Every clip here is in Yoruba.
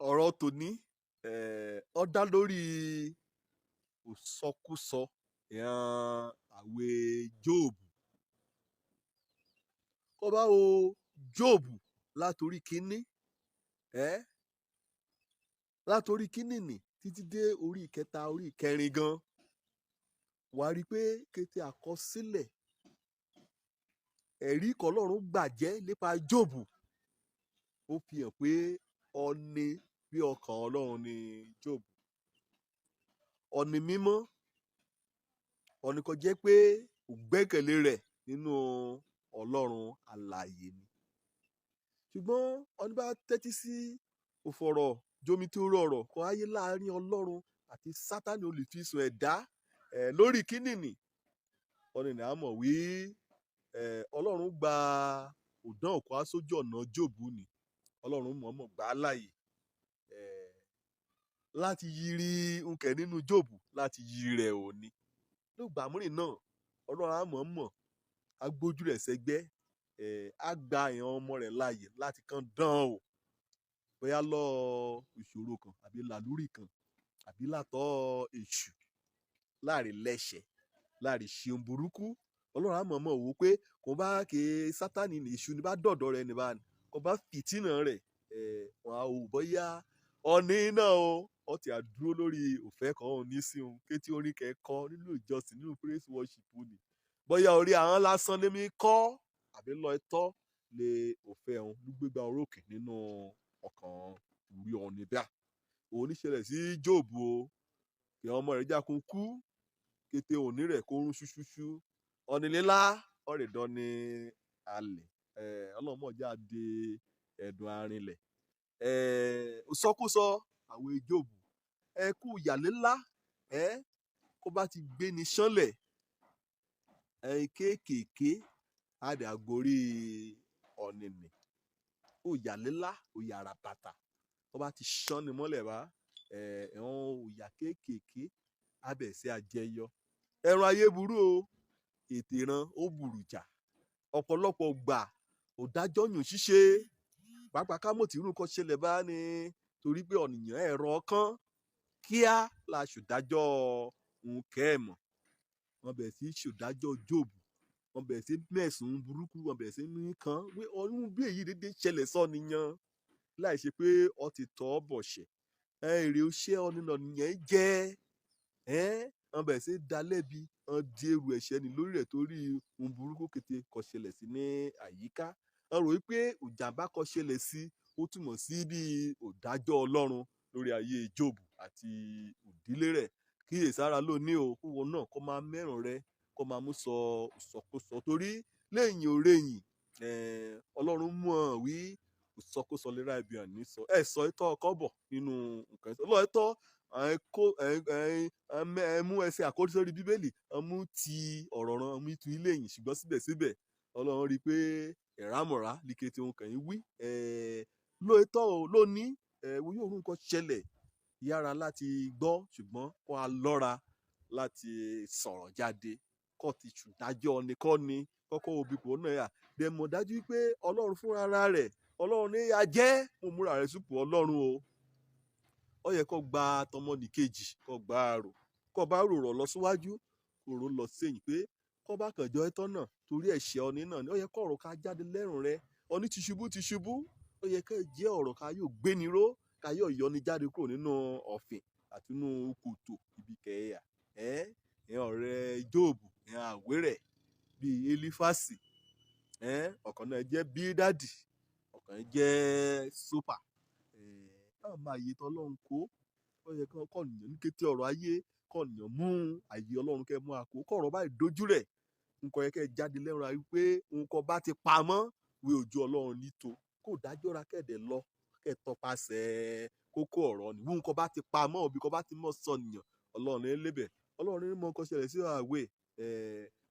Ọ̀rọ̀ tòní ó dá lórí ìsọkúsọ ìran àwé Jóòbù. Kó bá wo Jóòbù látorí kínní, látorí kínní nì títí dé orí ìkẹta, orí ìkẹrin gan, wàá rí i pé kété àkọsílẹ̀ ẹ̀rí k'Ọlọ́run gbàjẹ́ nípa Jóòbù, ó fi hàn pé ọni bí ọkàn Ọlọ́run ni Jóòbù. Ọni mímọ́, ọni kó jẹ́ pé ìgbẹ́kẹ̀lé rẹ̀ nínú Ọlọ́run alààyè ni. Ṣùgbọ́n ọni bá tẹ́tí sí ìfọ̀rọ̀ jomitoro ọ̀rọ̀ kó háyé láàrin Ọlọ́run àti Sátánì olùfisùn ẹ̀dá lórí kínní nì, ọni nì á mọ̀ wí Ọlọ́run gba òdán kó wá sójú ọ̀nà Jóòbù ni. Ọlọ́run mọ̀ọ́mọ̀ gbà á láàyè láti yiri nkẹ̀ nínú Jóòbù, láti yiri rẹ̀ ò ní. Lóògbà mìíràn náà, Ọlọ́run á mọ̀ọ́mọ̀ á gbójú rẹ̀ sẹ́gbẹ́, á gba ìran ọmọ rẹ̀ láàyè láti kàn dán o. Bóyá lọ́ ìṣòro kan àbí làlúrì kan àbí látọ̀ èṣù láàrin lẹ́ṣẹ̀, láàrin ṣeun burúkú. Ọlọ́run á mọ̀ọ́mọ̀ wò ó pé kò bá ké Sátánì ní èṣù ní bá dọ̀dọ̀ rẹ̀ ní bá ní, kò bá fìtínà rẹ̀, wọ́n á wò bóyá ọní náà o, ó ti á dúró lórí òfẹ́ kan òun ní sí òun, kétí orin kẹ́ kọ́ nínú ìjọsìn, nínú praise worship ni. Bóyá orí ahọ́n lásán lémi kọ́ àbí lọ ẹ̀tọ́ lé òfẹ́ òun ló gbégbá orókè nínú ọkàn orí ọ̀ní bíà. Òun ní ṣẹlẹ̀ sí Jóòbù o. Kí ọmọ rẹ̀ jákun kú, kété òní rẹ̀ kó rún ṣúṣúṣú. Ọ̀nì lílá, ọ̀rẹ́ dán ní alẹ̀. Ọlọ́run mọ̀ já de ẹ̀dùn arinlẹ̀. Ìsọkúsọ àwọn Jóòbù. Ẹ kú ìyàlélá, kó bá ti gbé ni ṣánlẹ̀, kéékèèké á dẹ̀ agorí ọ̀nìnì. Ó ìyàlélá, ó yàrá bàtà. Tó bá ti ṣán ni mọ́lẹ̀ bá, ẹ̀hún ìyà kéékèèké á bẹ̀ sí àjẹyọ. Ẹran ayé burú o, ètè ìran ó burú jà. Ọ̀pọ̀lọpọ̀ gbà òdájọ́ yùn ṣíṣe. Pàápàá ká mọ̀ tí irú nǹkan ṣẹlẹ̀ bá ní torí pé ọ̀nìyàn ẹ̀rọ kan kíá la ṣòdájọ́ nǹkẹ́ ẹ̀ mọ̀. Wọ́n bẹ̀rẹ̀ sí ṣòdájọ́ Jóòbù, wọ́n bẹ̀rẹ̀ sí mẹ̀sùn burúkú, wọ́n bẹ̀rẹ̀ sí ní kan pé ọdún bí èyí dédé ṣẹlẹ̀ sọ́niyàn láì ṣe pé ọ ti tọ́ ọ bọ̀ṣẹ̀. Èrè iṣẹ́ ọ̀nìyàn nìyẹn jẹ́. Wọ́n bẹ̀rẹ̀ sí dá lẹ́bi, wọ́n di ẹrù ẹ̀ṣẹ̀ ní lórí rẹ̀ torí ohun burúkú kété kó ṣẹlẹ̀ sí ní àyíká. Wọ́n rò wípé ìjàmbá kó ṣẹlẹ̀ sí, ó túmọ̀ sí bí òdájọ́ Ọlọ́run lórí ayé Jóòbù àti ìdílé rẹ̀. Kíyèsára lónìí o, kúwo náà kó máa mẹ́rùn rẹ, kó máa mú sọ ìsọkúsọ torí lẹ́yìn òrẹ́yìn, Ọlọ́run mọ̀ wí ìsọkúsọ lera ibi àní sọ. Ẹ sọ ìtọ́ ọkọ bọ̀ nínú nǹkan ìsọ. Lóòótọ́, ẹ kó, ẹ mú ẹsẹ̀ àkórí sórí Bíbélì, ẹ mú ti ọ̀rọ̀ rán, ẹ mú tu ilé yìí, ṣùgbọ́n síbẹ̀síbẹ̀ Ọlọ́run rí i pé ìrámọ̀rá like tí òun kàn ń wí. Lóòótọ́ o, lónìí, wo yóò rú nǹkan ṣẹlẹ̀ yára láti gbọ́, ṣùgbọ́n kó a lọ́ra láti sọ̀rọ̀ jáde. Kó ti ṣùdájọ́ ni kọ́ ni, kọ́kọ́ òbí kò náà yà. Dẹ̀ mọ̀ dájú pé Ọlọ́run fúnra rẹ̀, Ọlọ́run ní ya jẹ́, mo múra rẹ̀ sípò Ọlọ́run o. Ó yẹ kó gba tọmọnìkejì, kó gba àrò, kó bá rò rọ̀ lọ síwájú, kó rò lọ sẹ́yìn pé kó bá kàn jọ ẹ̀tọ́ náà torí ẹ̀ṣẹ̀ ọni náà ni. Ó yẹ kó ọ̀rọ̀ ká jáde lẹ́rùn rẹ. Ọní ti ṣubú ti ṣubú. Ó yẹ kó jẹ́ ọ̀rọ̀ ká yóò gbéni ró, ká yóò yọni jáde kúrò nínú ọ̀fìn àti nínú kòtò ibi kẹ̀yà. Ìyẹn ọ̀rẹ́ Jóòbù, ìyẹn àwérẹ̀ bíi Elifasi. Ọ̀kan náà jẹ́ Bíldádì, ọ̀kan jẹ́ Sófà. Ká máa yẹ tọ́lọ́run kó. Ó yẹ kó kọ̀nìyàn ní kété ọ̀rọ̀ ayé, kọ̀nìyàn mú ààyè Ọlọ́run kẹ́ mú àkó. Kọ̀rọ̀ báyìí dojú rẹ̀. Nǹkan yẹ kẹ́ jáde lẹ́rùn ayé pé nǹkan bá ti pamọ́, wí ojú Ọlọ́run ní tó. Kó dájọ́ ra kẹ́ẹ̀dẹ̀ lọ, kẹ́ tọpasẹ̀ kókó ọ̀rọ̀ ni. Bí nǹkan bá ti pamọ́, òbí kan bá ti mọ̀ sọ̀nìyàn, Ọlọ́run ní lébẹ̀. Ọlọ́run ní mọ̀ nǹkan ṣẹlẹ̀ sí àwẹ̀.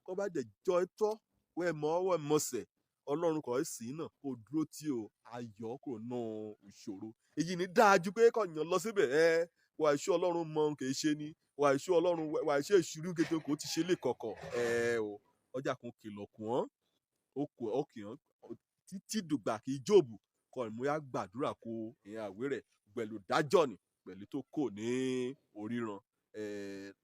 Kó bá dẹ̀ jọ ẹ̀tọ́, wẹ́ mọ́, wẹ́ mọ̀sẹ̀, Ọlọ́run kò sí náà kó dúró tí o, ayọ̀ kò ná ìṣòro. Èyí ni dáa ju pé kọ̀nìyàn lọ síbẹ̀. Wà ìṣó Ọlọ́run mọ̀ kì í ṣe ni. Wà ìṣó Ọlọ́run, wà ìṣe ìṣúrú kété kò ti ṣe lè kọ̀kọ̀. O, ọjà kan kìlọ̀ kù wọ́n, ó kù, ó kì wọ́n títí dùgbà kí Jóòbù Kọ́ ni mo yá gbàdúrà kó ìyẹn àwé rẹ̀ pẹ̀lú dájọ́ ni pẹ̀lú tó kò ní oríran.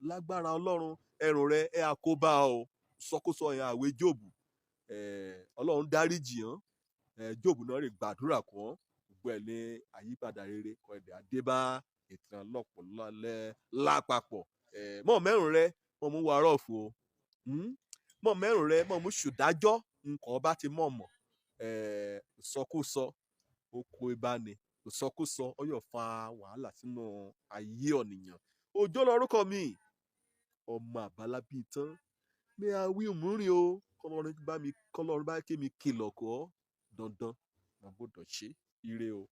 Lágbára Ọlọ́run, ẹrùn rẹ ẹ àkóbá o. Sọkúsọ ìyẹn àwé Jóòbù, Ọlọ́run dáríjì hàn. Jóòbù náà rè gbàdúrà kọ́ gbogbo ẹ̀ ní àyípadà rere kọ́ ẹ̀dẹ̀ àdébá ìtàn lọ́pọ̀ lálẹ́ lápapọ̀. Mọ̀ mẹ́rùn rẹ mọ̀ mú warọ̀ fún o, mọ̀ mẹ́rùn rẹ mọ̀ mú ṣùdájọ́ nǹkan ọba ti mọ̀ mọ̀. Ìsọkúsọ ó kó ibà ni, ìsọkúsọ ó yọ̀ fa wàhálà sínú ayé ọ̀nìyàn. Òjó lorúkọ mi, ọmọ àbálá bíi tán mi àwí òmùrìn o. Kọlọ́run bá mi, kọlọ́run bá ké mi kìlọ̀ kọ́ dandan mo gbọ́dọ̀ ṣe ire o.